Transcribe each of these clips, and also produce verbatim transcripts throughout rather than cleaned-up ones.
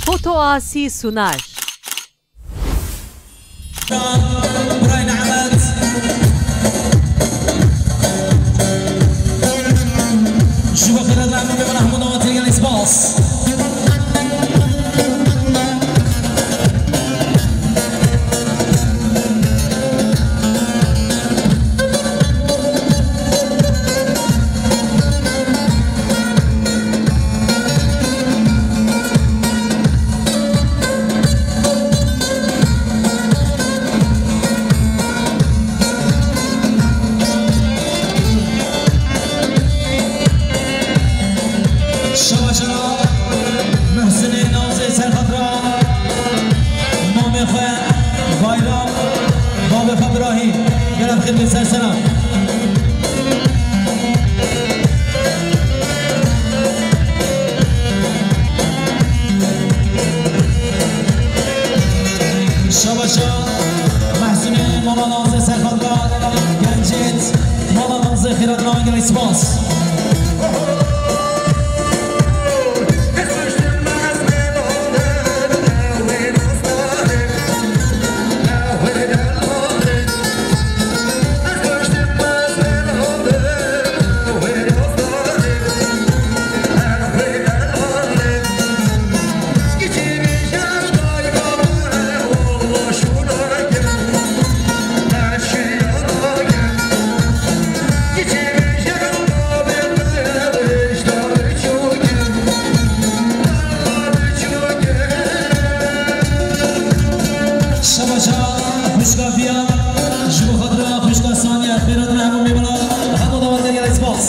Foto Asi sunar. Burayê Nehmet. Ji bo xêrê de hemû mêvana hemû dawetin gelî spas. Şebaşa Muhsinê Nazê Serxatra, mamê xwe Bayram, babê xwe Birahîm, gelek xêr bê ser sera. Şebaşa Mehsûnê mala Nazê Serxatra, gencêt mala Nazê xêrat nawe gelek spas. Şebaşa xwişka Viya, ji bo xatira xwişka Saniye, xêr hatin hemû mêvanan, hemû dawetkar gelek spas.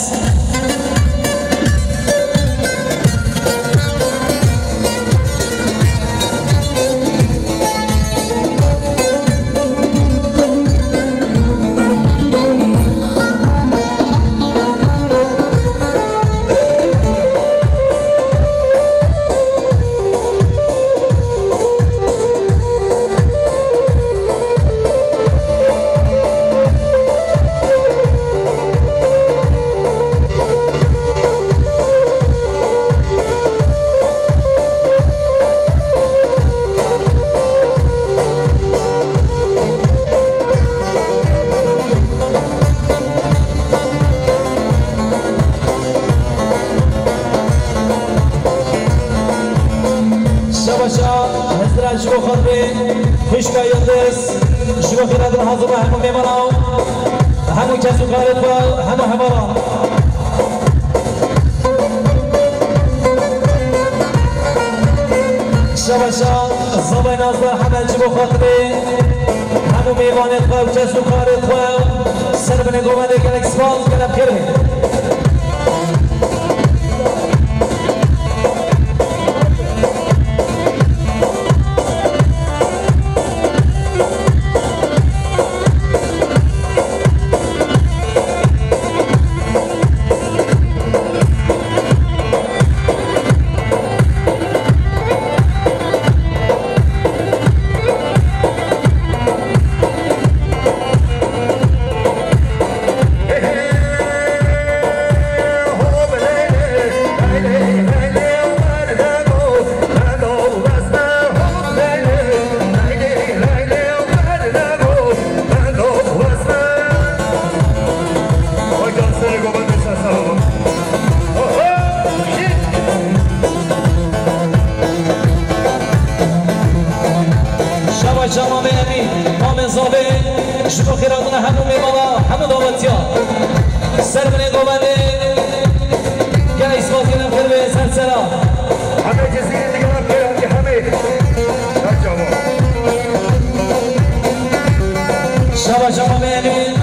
Şebaşa Hezra ji bo xatirê xwişka Yildiz, ji bo xêrhatina hazirina hemû mêvanan, hemû kes û karê xwe, hemû hevalan. Şebaşa Zavay Nazdar Hemed ji bo xatirê hemû mêvanê xwe û kes û karê xwe, ser binê govendê gelek spas, gelek xêr. Şebaşa mamê Emîn, mamê Zavê, ji bo xêrhatina hemû mêvana, hemû dawetiya. Ser binê govendê, gelek spas, gelek xêr bê ser sera. Hemê Cizîrê digel em pê hatî hemê. Her çawa. Şebaşa mamê Emîn,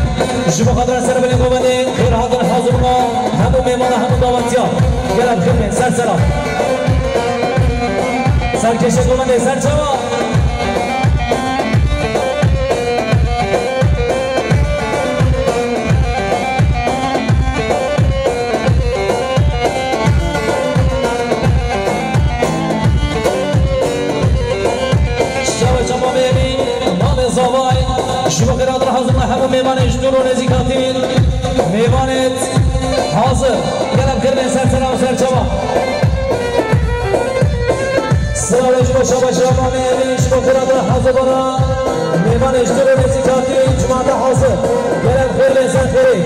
ji bo xatira ser binê govendê, xêr hatin hazirina hemû mêvana, hemû dawetiya. Gelek xêr bê ser sera. Serkêşê govendê ser çawa. Şebaşa mamê Emîn, mamê Zavay, ji bo xêrhatina hazirina hemû mêvanê ji dûr û nêzîk hatîn. Mêvanêt hazir. Gelek xêr bê ser sera û ser çawa. Sira we ji Şabaş Ramazan Emin, ji bo xêrata hazir bana. Mêvanê ji Dilo Nêzîkatî, cemaata hazir. Gelen xêr lê ser xêrê.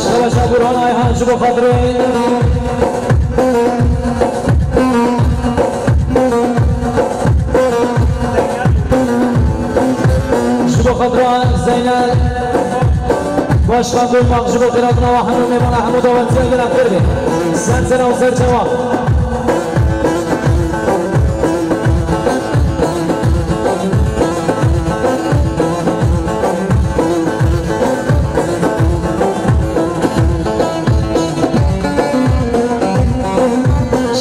Şereşa Burhan Ayhan ji bo xatirê. Ji bo xatira Zeynel. Başkan Gulmak ji bo xêratina we hemû mêvana hemû dawetsiya gera xêr be. Ser sera û ser çawa.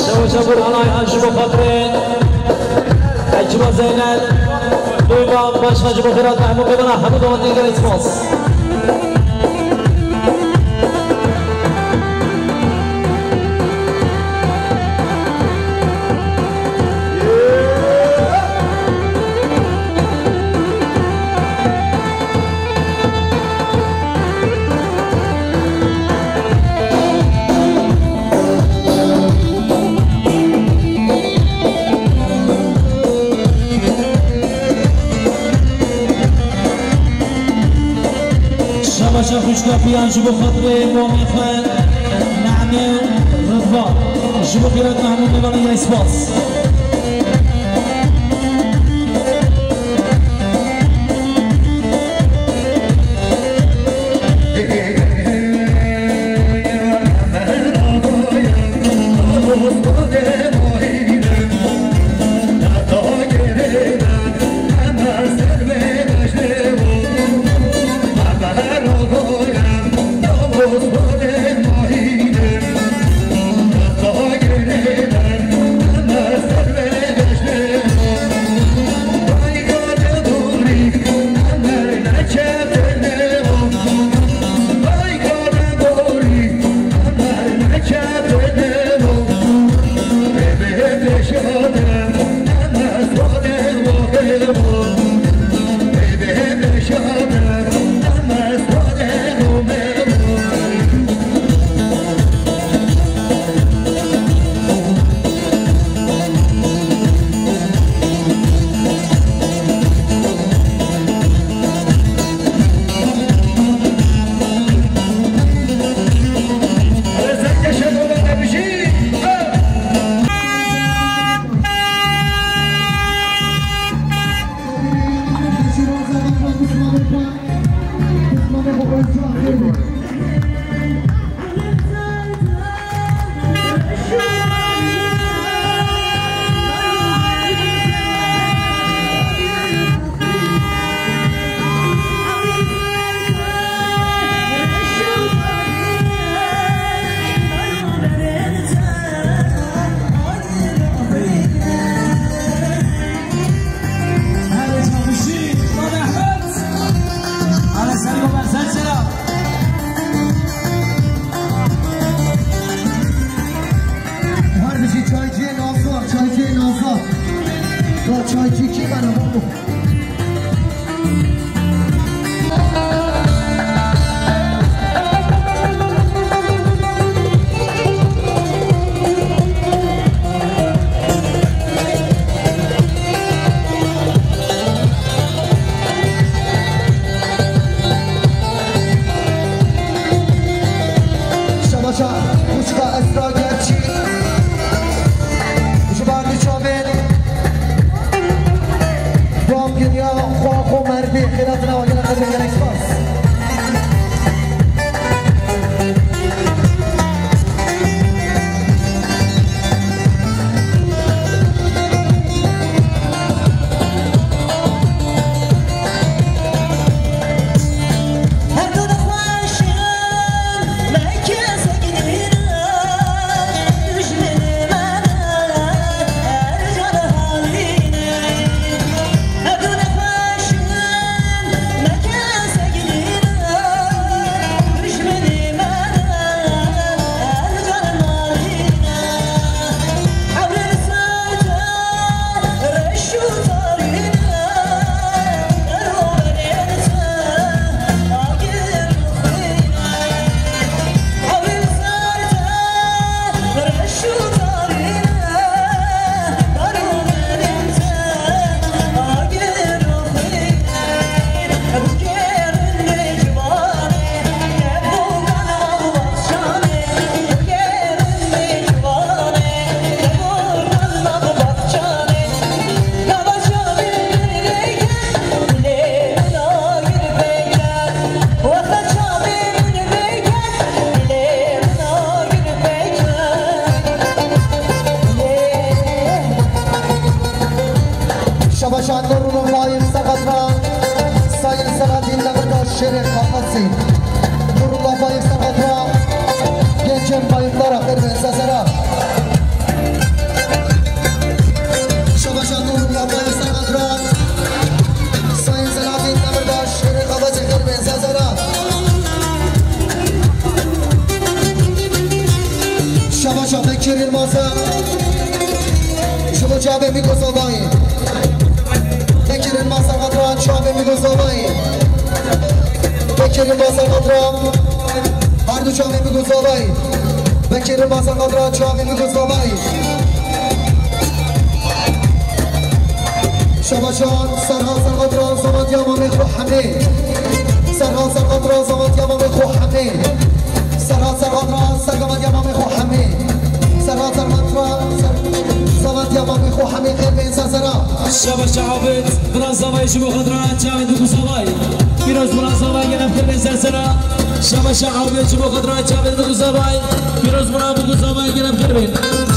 Şeweşa Burhan Ayhan ji bo xatirê ekiba Zeynel, Duyma, Başkan ji bo xêratina hemû mêvana hemû dawetsiya gera spas. Şabaşa xwişka piyan ji bo xatirê mamê xwe Nehmê Ridvan. Ji bo xêratina hemû mêvanê gelek spas. Her bijî çayciyê Nazar, çayciyê Nazar. Ya çaycî kî me ne babo? Şebaşa xwişka Esra Gerçî ji bar li çavên Doğum günü ya xwe xwe merdî xêratina we gelek xezin gelek spas. Şabaşa Nurullah Bayık Sakatra, Sayın Selahattin Demirtaş Şerif Kafası. Nurullah Bayık Sakatra, Gençem Bayıklara Kırmen Sazara. Şabaşa Nurullah Bayık Sakatra, Sayın Selahattin Demirtaş Şerif Kafası Kırmen Sazara. Şabaşa Bekir Yılmaz'a. Ji bo çavê Mîko Zavayê. Bekir'in masa kadra çavê Mîko Zavayê. Bekir'in masa kadra. Her du çavê Mîko Zavayê. Bekir'in masa kadra çavê Mîko Zavayê. Şabaşan, serha serqatra, zamantiya mamê xwe hemê. Serha serqatra, zamantiya mamê xwe hemê. Serha serqatra, serqamatiya mamê xwe hemê. Serha serqatra, ser-, zamantiya mamê xwe hemê, xêr bên ser sera. Şabaşa Abid, bira zavay ji bo xatra, çavê Mîko Zavay. Pîroz bira zavay, gelek xêr bên ser sera. Şabaşa Abid, ji bo xatra, çavê Mîko Zavay. Pîroz bira Mîko Zavay, gelek xêr bên.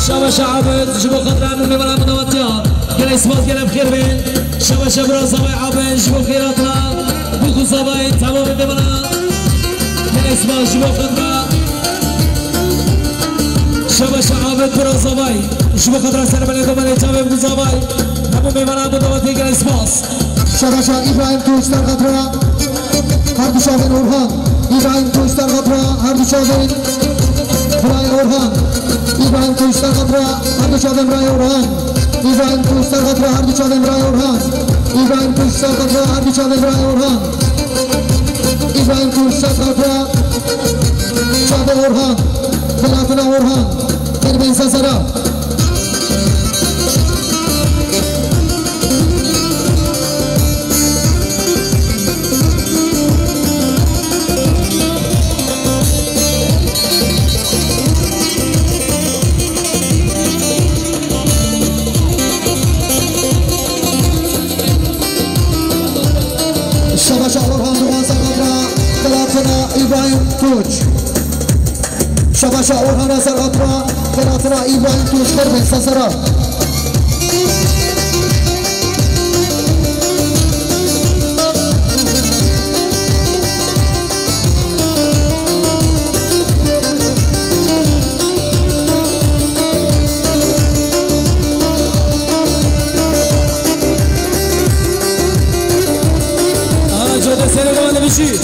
Şabaşa Abid, ji bo xatra, min mêvana min dawetiya. Gelek spas, gelek xêr bên. Şabaşa bira zavay Abin, ji bo xêratina Mîko Zavay, temamê mêvana. Gelek spas, ji bo xatra. Şabaşa Abin bira zavay, ji bo xatra sermelê domanê çavê Mîko Zavay. Hemû mêvana bo dawetê gelek spas. Şabaşa İbrahim Tunç, ser xatra. Her du çavên Orhan. İbrahim Tunç, ser xatra, her du çavên birayê Orhan. İbrahim Tunç, ser xatra, her du çavên birayê Orhan. İbrahim Tunç, ser xatra, her du çavên birayê Orhan. İbrahim Tunç, ser xatra, her du çavên birayê Orhan. İbrahim Tunç, ser xatra, çavê Orhan. Xêratina Orhan. Xêr bên ser sera. Şabaşa Orhan Duran, ser xatra xêratina İbrahim Tunç. Şabaşa Orhan, ser xatra xêratina İbrahim Tunç, xêr bên ser sera. Ana, code serê wan dibijî.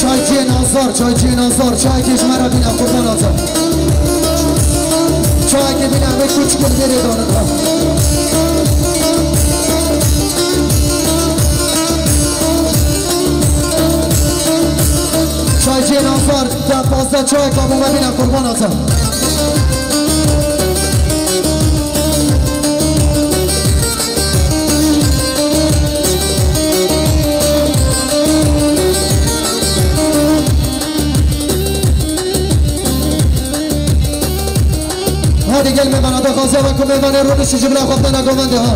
Çayciyê Nazar, çayciyê Nazar, çayekê ji me re bîne, qurbana te. Çayekê bîne, vê kûçikê li vêrê dane. Çayciyê Nazar, te pazdeh çayeka bo me bîne, qurbana te. Hadi gel mêvana, daxwaziya me ku mêvanê rûnişî ji bila xwe bidene govendê, ha.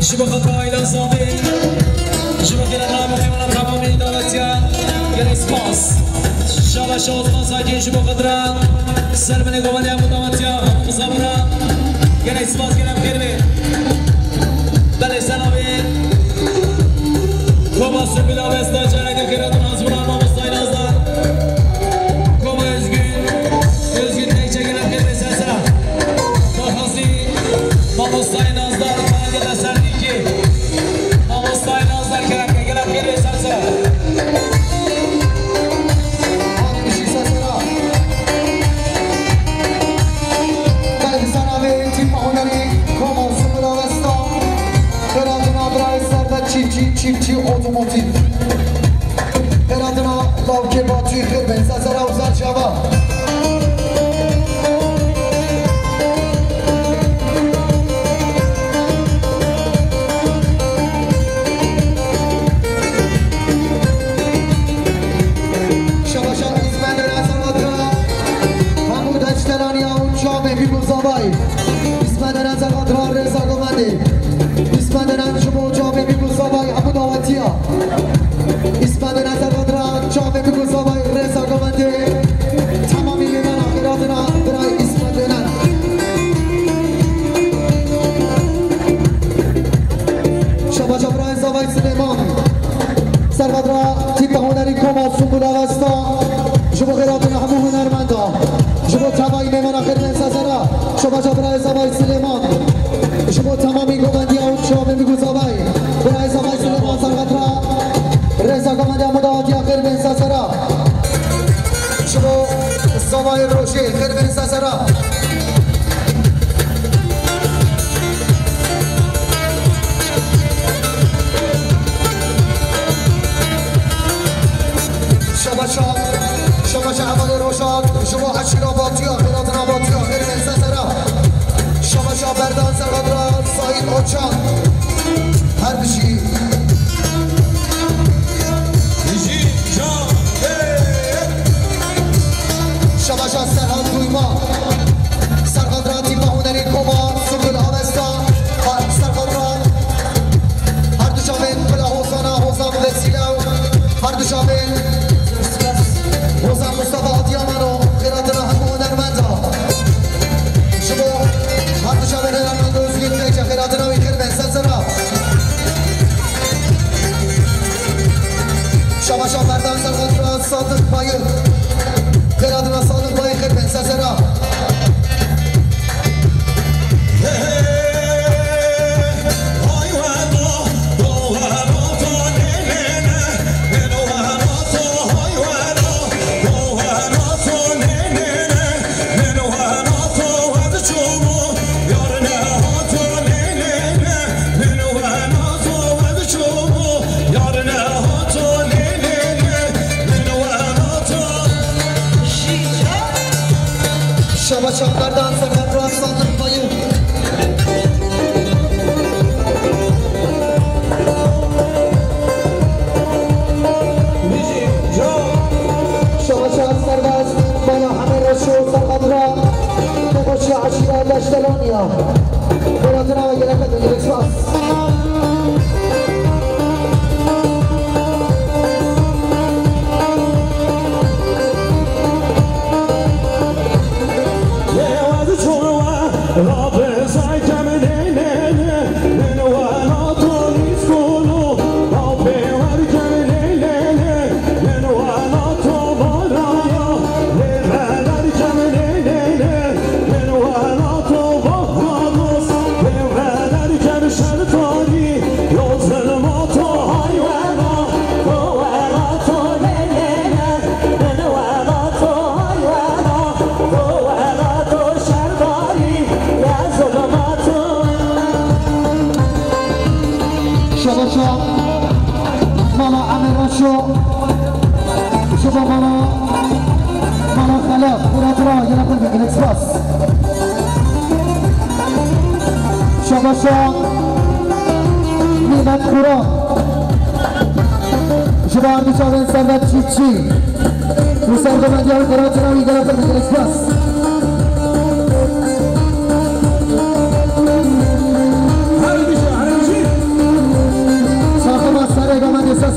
Ji bo xatir aîla Sabî, ji bo xêra navê heywana tamamî dawetiya, gelek spas. Şaba şewt masakî ji bo xatira ser binê govendê hemû dawetiya, hemû misafira, gelek spas, gelek xêr be. Belê, ser navê Koma Sibila Besta, careke xêra din hazbûna mamostayê Nazdar. Koma Özgün, Özgün Tekçe, gelek xêr be, ser sera. Daxwazî mamostayê Nazdar, Fahir Serdîkî. Mamostayê Nazdar, kerem ke, gelek xêr be, ser sera. Hadi bir şey, ser sera. Belê, ser navê tîpa hunerî Koma Sibila Besta, xêra dina birayê Servet Çiftçî, Çiftçî Otomotiv. Xêra dina lawkê Batûyê, xêr bên, ser sera û ser çava. Şabaşa Îsmendê Reza Xatira, hemû deştelaniya û çavê bî bo zavayî. Îsmendê Reza Xatira, rêza govendê. Îsmendê Reza ji bo çavê bî bo zavayî, hemû dawetiya. Îsmendê Reza Xatira, çavê bî bo zavayî, rêza govendê. Temamî mêvana xêra dina birayê Îsmendê Reza. Şabaşa birayê zavayî Silêman. Ser xatira tîpa hunerî Koma Sumbul Avesta, ji bo xêra dina hemû hunermenda, ji bo çavayî mêvana xêr bên ser sera. Şabaşa birayê zavayî Silêman, ji bo temamî govendiya û çavên bi zavayî. Birayê zavayî Silêman, ser xatira rêza govendê hemû dawetiya, xêr bên ser sera. Ji bo zavayê rojê, xêr bên ser sera. Şabaşa, şabaşa hevalê rojan, ji bo eşîra Batiya, xêra dina Batiya, xêr bên ser sera. Şabaşa berdan ser xatira Saîd Oçan. Her bijî. Bijî, can, ê. Şabaşa Serhan Duyma. Ser xatira tîpa hunerî Koma Sumbul Avesta. Ser xatira her du çavên Bila Hozana, Hozan Vesîle û her du çavên Hozan Mustafa Adıyaman û xêra dina hemû hunermenda. Ji bo her du çavên hunermenda Özgür Tekçe, xêra dina wî, xêr bên ser sera. Şabaşa berdan ser xatira Sadık Bayır. Xêra dina Sadık Bayır, xêr bên ser sera. Şabaşa berdan ser xatira Sadık Bayır. Şabaşa serbest, bala hemê reşo ser xatira. Nexweşiya eşîra Leştelaniya. Xêra dina we, gelek xêr, gelek spas. Şabaşa mala Emir Reşo, şaba mala, mala Xelef, Murat Ra, yine kul gelek spas. Şabaşa Nimet Kuran, şaba ardiçavên Servet Çiftçi. Û sergovendiya wî, xêra dina wî, gelek xêr, gelek spas. Her bijî, her bijî.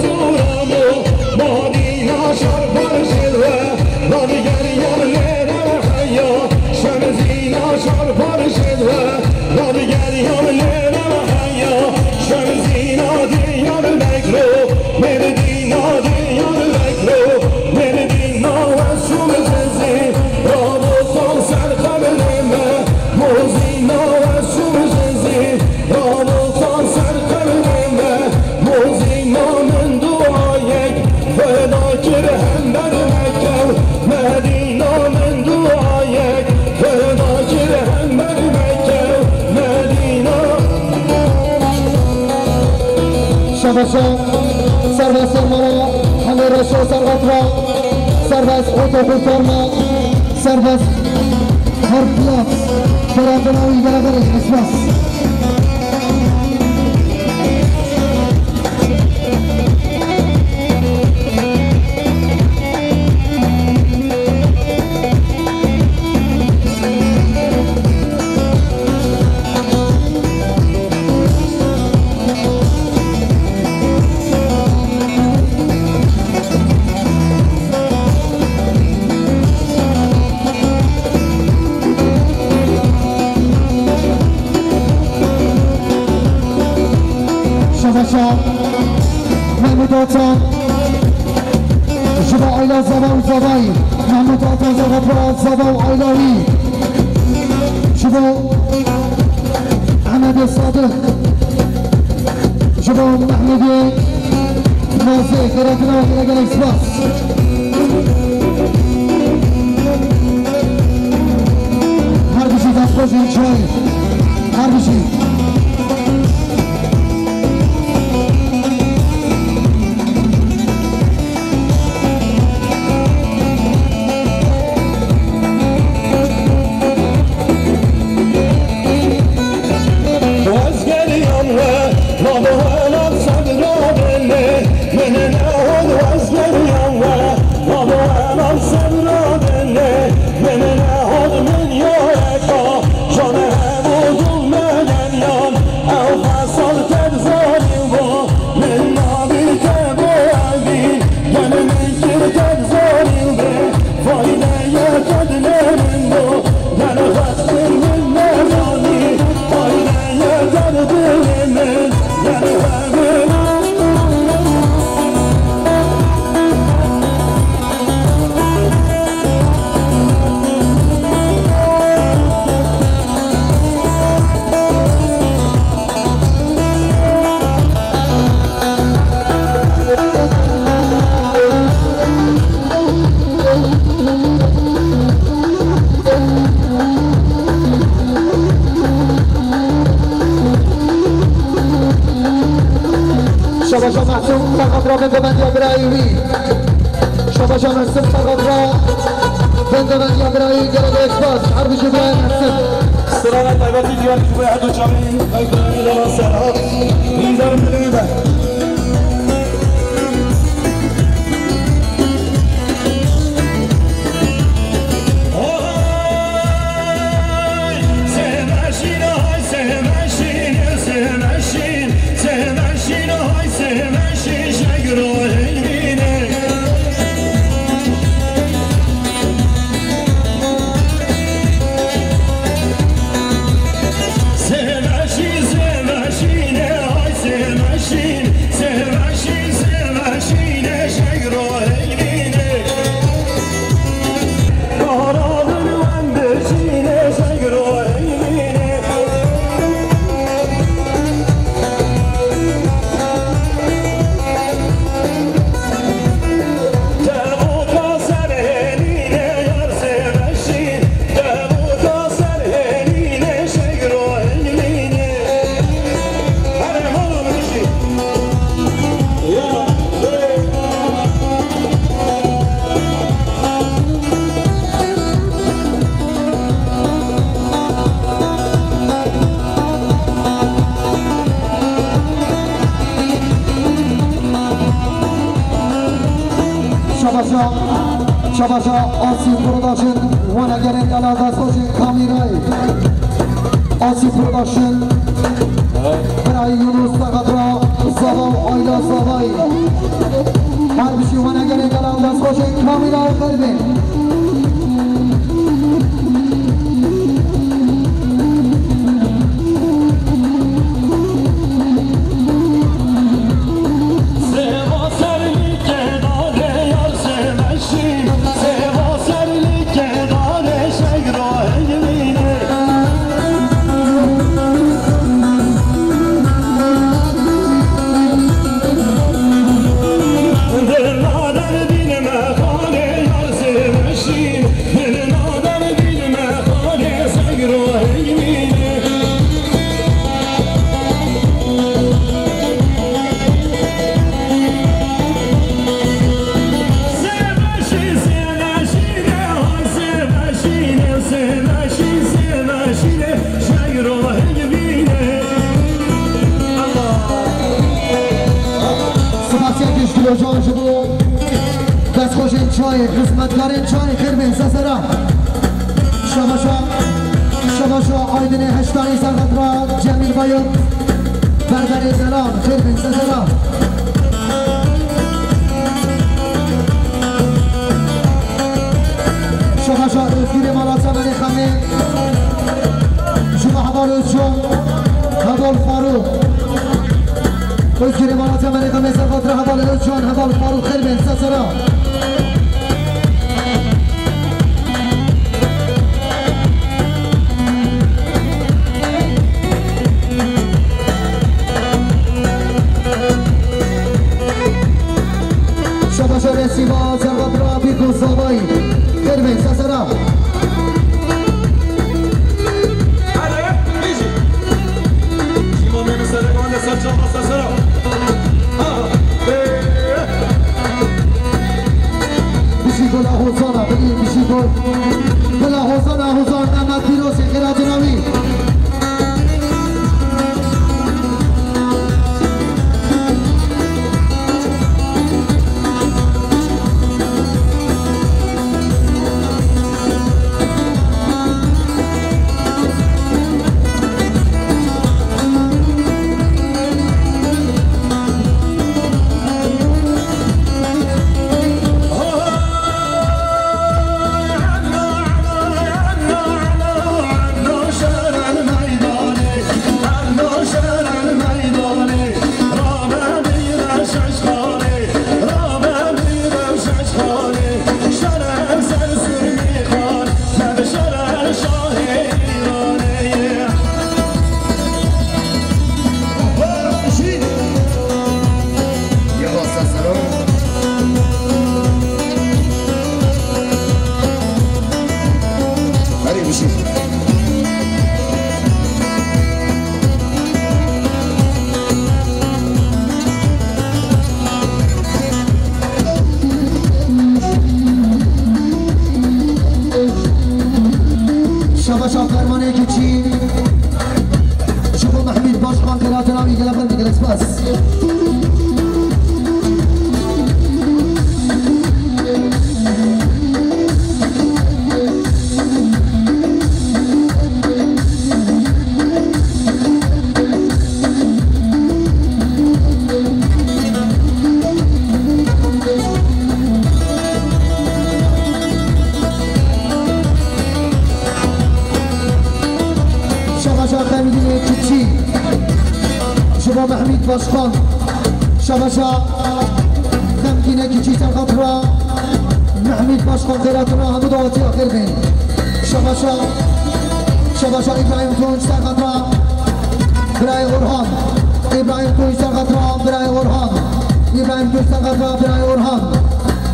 Sora mo, madîna şar barşê we, dadgeriyan lê re heya, şemzîna şar barşê we, dadgeriyan lê re heya, şemzîna Diyarbekro, Mêrdîna Diyarbekro, Mêrdîna we şûm zizî, ramo xal ser qebrê me, mozîna we şûm zizî, ramo xal ser qebrê me, mozîna min duayek, Xweda kir hember me kew, Medîna min duayek, Xweda kir hember me kew, Medîna. Şebeşe, serbest sermara, hemê reşo serqatra, serbest otokurtarma, serbest her plat, beraber awi beraber esmas. Şeveşa Mehmûd Ata, ji bo aîla zava û zavayî, Mehmûd Ata zava pira zava û aîla wî, ji bo Ehmedê Sadiq, ji bo Mehmûdê Nazê, xêratina we gelek gelek spas. Her bijî destxweş in çay. Her bijî. Şabaşa Mehsûm, serxatra bendemendiya birayê wî. Şabaşa Mehsûm, serxatra bendemendiya birayê, gelek spas. Her bijî birayê Mehsûm. Sirana taybetî diyar ji bo her du çavên, ay birayê Lala Serhat. Hîzar milyon de. Şabaşa, şabaşa Asil Production, wana gelên delal destxoşên kamîrayê. Asil Production, birayê Yunus Sexatra, Zava û Ayla Zavayî. Her bijî wana gelên delal destxoşên kamîrayê xêr bên. Spasiya giş Dilojan ji bo destxoşên çayê, xizmetkarên çayê xêr bên sesera. Şabaşa, şabaşa Aydinê Heştanî serxatra Cemîl Bayok, berberê Zelan, xêr bên sesera. Şabaşa Özgürê mala Çemenê Xemê, ji bo heval Özcan, heval Farûq. Özgürê mala Çemenê Xemê serxatra heval Özcan, heval Farûq xêr bên sesera. Şabaşa Resîba, Serhat Rabî, Gozavay. Xêr bên, sesera. Hadi, bijî. Şîma mêne serê wan de ser çava sesera. Ha, ha. Ee. Bijî Gula Hozana, bijî, bijî Gul. Gula Hozana, Hozan, Mehmet Pîrozê, xêra cina wî. Şebaşa Xemgînê Kiçî ji bo Mehmîd Başkan. Şebaşa Xemgînê Kiçî ser xatira Mehmîd Başkan, xêratina hemû dawetiya xêr bên. Şebaşa, şebaşa Îbrahîm Tunç ser xatira birayê Orhan. Îbrahîm Tunç ser xatira birayê Orhan. Îbrahîm Tunç ser xatira birayê Orhan.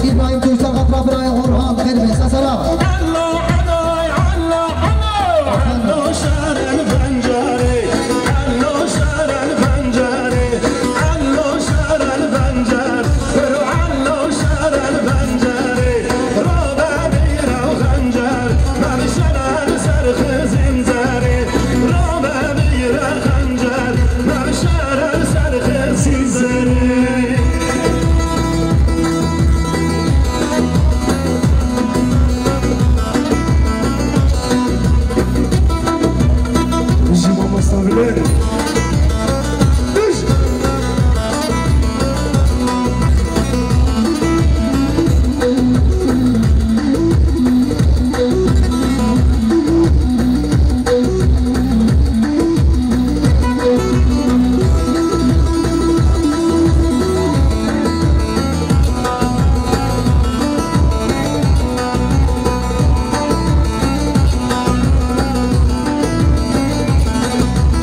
Îbrahîm Tunç ser xatira birayê Orhan. Xêr bên. Sesera. Elo, elo, elo, elo, şer el pencerê, elo, şer el pencerê, elo, şer el pencer, elo, şer el pencerê, rabe bîra xencer, mevşer el serxi zînzerê, rabe bîra xencer, mevşer el serxi zînzerê. Ji mamosta Bilêr.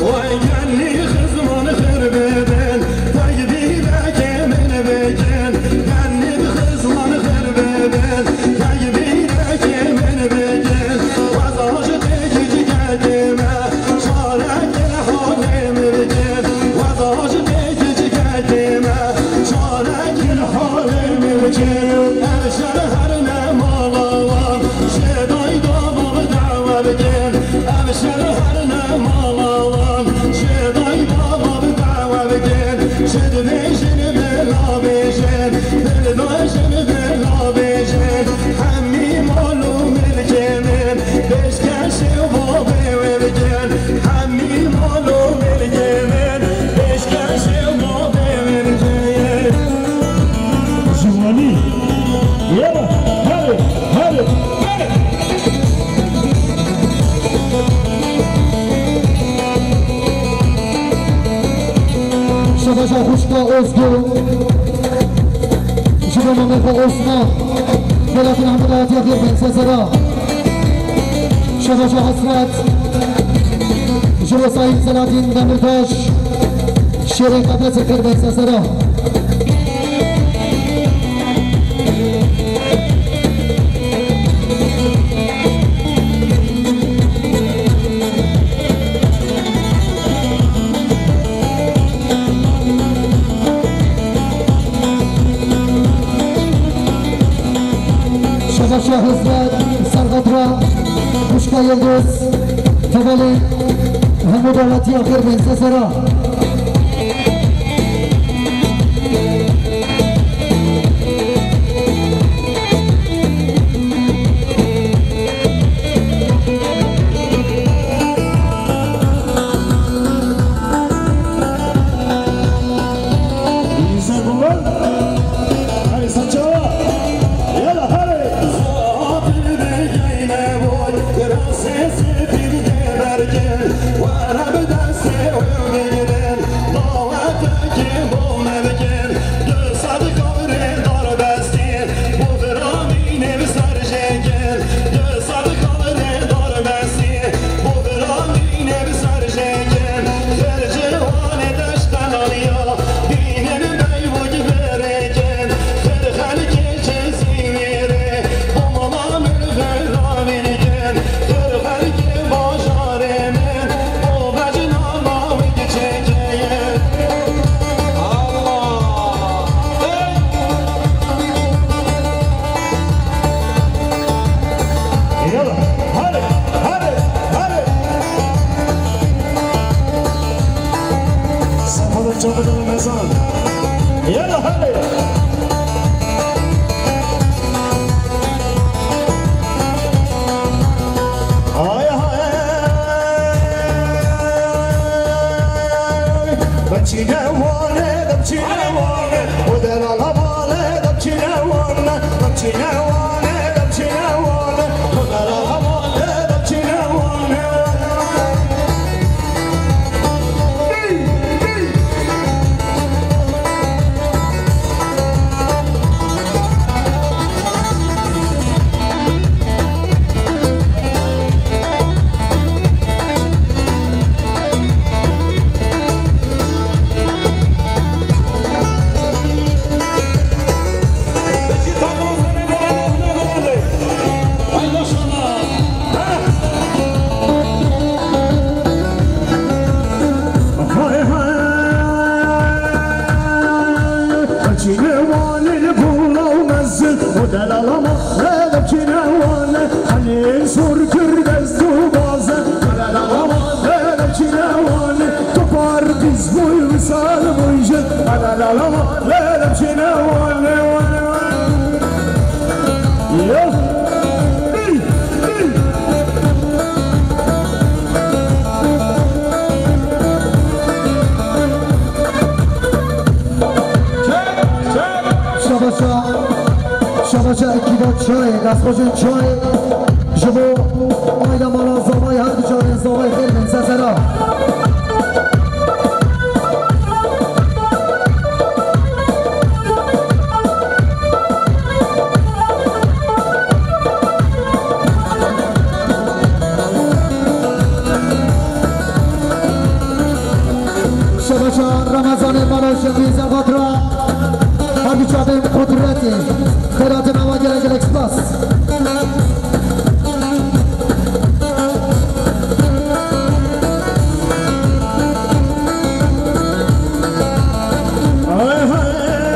Wey gelî xizman xir bibin, tey bîrekê min bikin. Gelî xizman xir bibin, tey bîrekê min bikin. Weza ji têkî ciketê me, çarekê halê min bikin. Weza ji têkî ciketê me, çarekê halê min bikin. Ev şer her ne mala wan, jê dayda bab dawa bikin. Ev şer her ne mala wan, jê dayda bab dawa bikin. Çi dibêjin bila bêjin, dil dajin bila bêjin. Hemî mal û milkê min, pêşkêşê babê wê bikin. Hemî mal û milkê min, pêşkêşê babê wê bikin. Ciwanî. Yala, hadi, hadi, hadi. Şebaşa xwişka Ozgû. Ji bo mamê xwe Osman. Xêratina hemû dawetiya xêr bên, sesera. Şebaşa Hesret. Ji bo Sayîd Selahattin Demirtaş. Şêrê Qefesê xêr bên, sesera. Şebaşa Hizmet, Serxatira, Xwişka Yildiz, hevalên hemû dawetiya xêr bên, sesera. Yala hadi. Ay, ay. Bechîne wane, bechîne wane. O delala wane, bechîne wane, bechîne wane, bechîne wane. O delala wane, bechîne wane. Hay maşallah. Hay hay. Çîne wane li bûla û mezin, o delala ma, le de çîne wane, hani zor kir dest û baze, delala ma, le de çîne wane, tu par qîz bûy, wisal bûy jin, delala ma, le de çîne wane, wane, wane. Yo. Şabaşa, şabaşa ekiba Çayê, destxweşên Çayê. Ji bo aila mala zavayê her du carên zavayê xêr bên sesera. Şebeşa Remezanê mala Şemî Zerfat ra. Her du çavên qudretê. Xêratina we gelek gelek spas. Ay, ay, ay,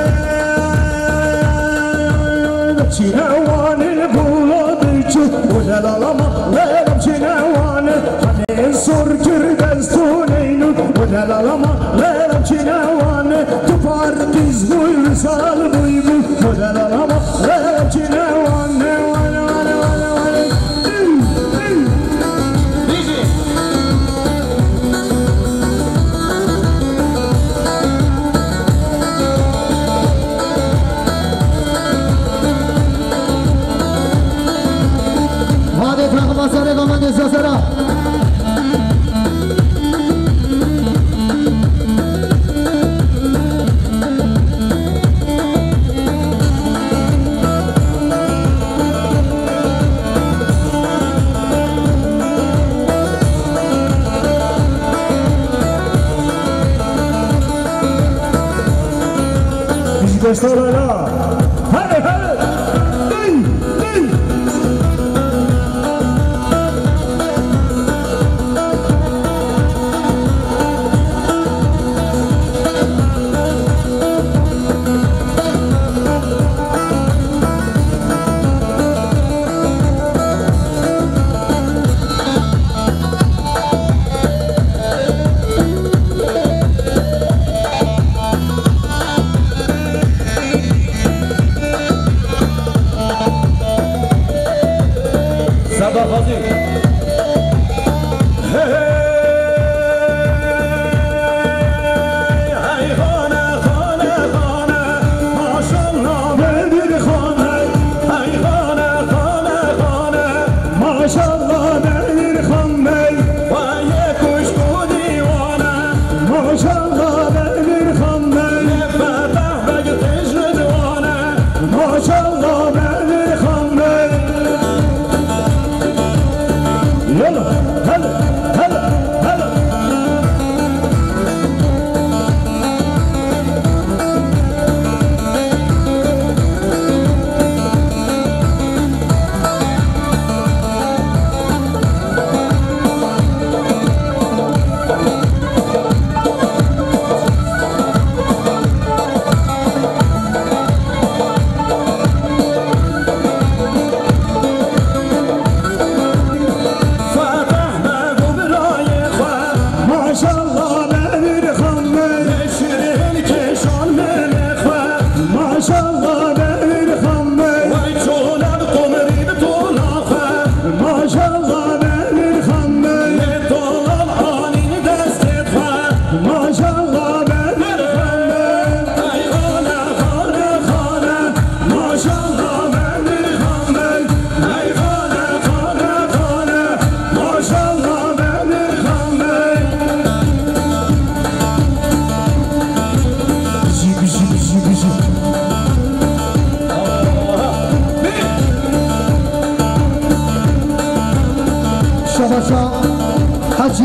ay, ay, ay, çîne wane bûla diçû, û delala ma, lelem çîne wane, hanê sor kir dest û neynû, û delala ma, lelem çîne wane, tu par qîz bûy, wisal bûy bû, û delala ma, lelem çîne wane, wane, wane, wane, wane. Hadi takım asarı komandesi asara. Dijî beşdar Ela. Hadi, hadi. Hey, hey.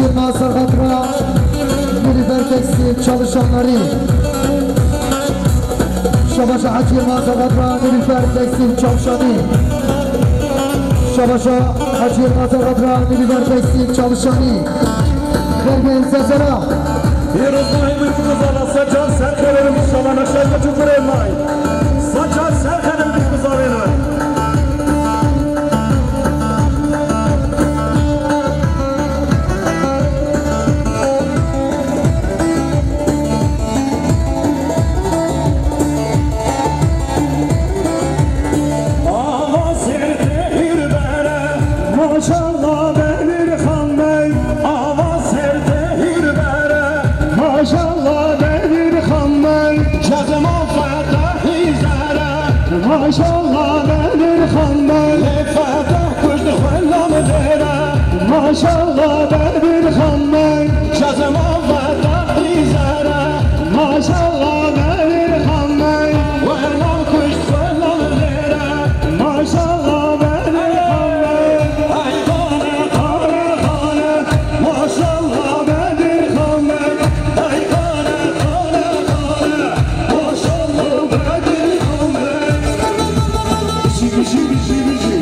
Yılmaz Sarhat'la Nilüfer Tekstil çalışanları. Şabaşa Hacı Yılmaz Sarhat'la Nilüfer Tekstil çalışanı. Şabaşa Hacı Yılmaz Sarhat'la Nilüfer Tekstil çalışanı. Vergen Sezer'a. Pîrozbahî min ku zana se can ser xererim, inşallah neşer ku çukurê may. Se can ser xererim ku zavêne. Ava ser tehîr bere, maşallah Bedir Xan Bey. Ava ser tehîr bere, maşallah Bedir Xan Bey. Cezma fetahî zere, maşallah Bedir Xan Bey. Lê fetah kuşt xwe lam dere. Maşallah Bedir Xan Bey. Cezma fetahî zere. Maşallah Bedir Xan Bey. Xwe lam kuşt xwe lam dere. Maşallah Bedir Xan Bey. Hey xane, xane, xane. Maşallah Bedir Xan Bey. Hey xane, xane, xane. Maşallah Bedir Xan Bey. Bijî, bijî, bijî, bijî.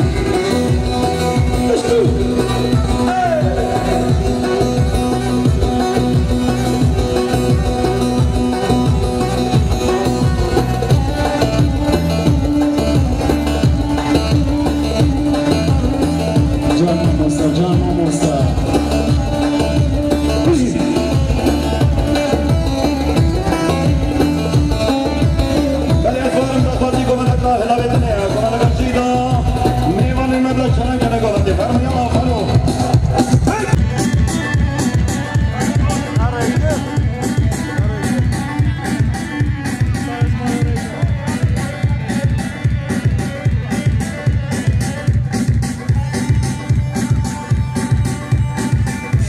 Can mamosta, can mamosta. Belê ez barim daxwazî govendek la hilavêtinê ye. Govendeka jî da mêvanê me bila çalan kene govendê. Fermiya afalo.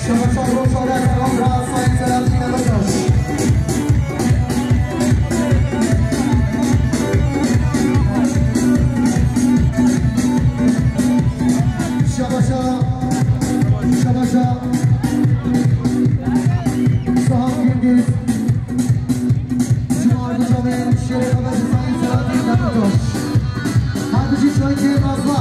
Şebeşa Rojava Kavra Sayın Selahattin Demirtaş. Şebeşa, Şebeşa Sahap Gündüz. Cuma Ardıcavên Şêrê Xebezî Sayın Selahattin Demirtaş. Herdijî çayên kêr nazla.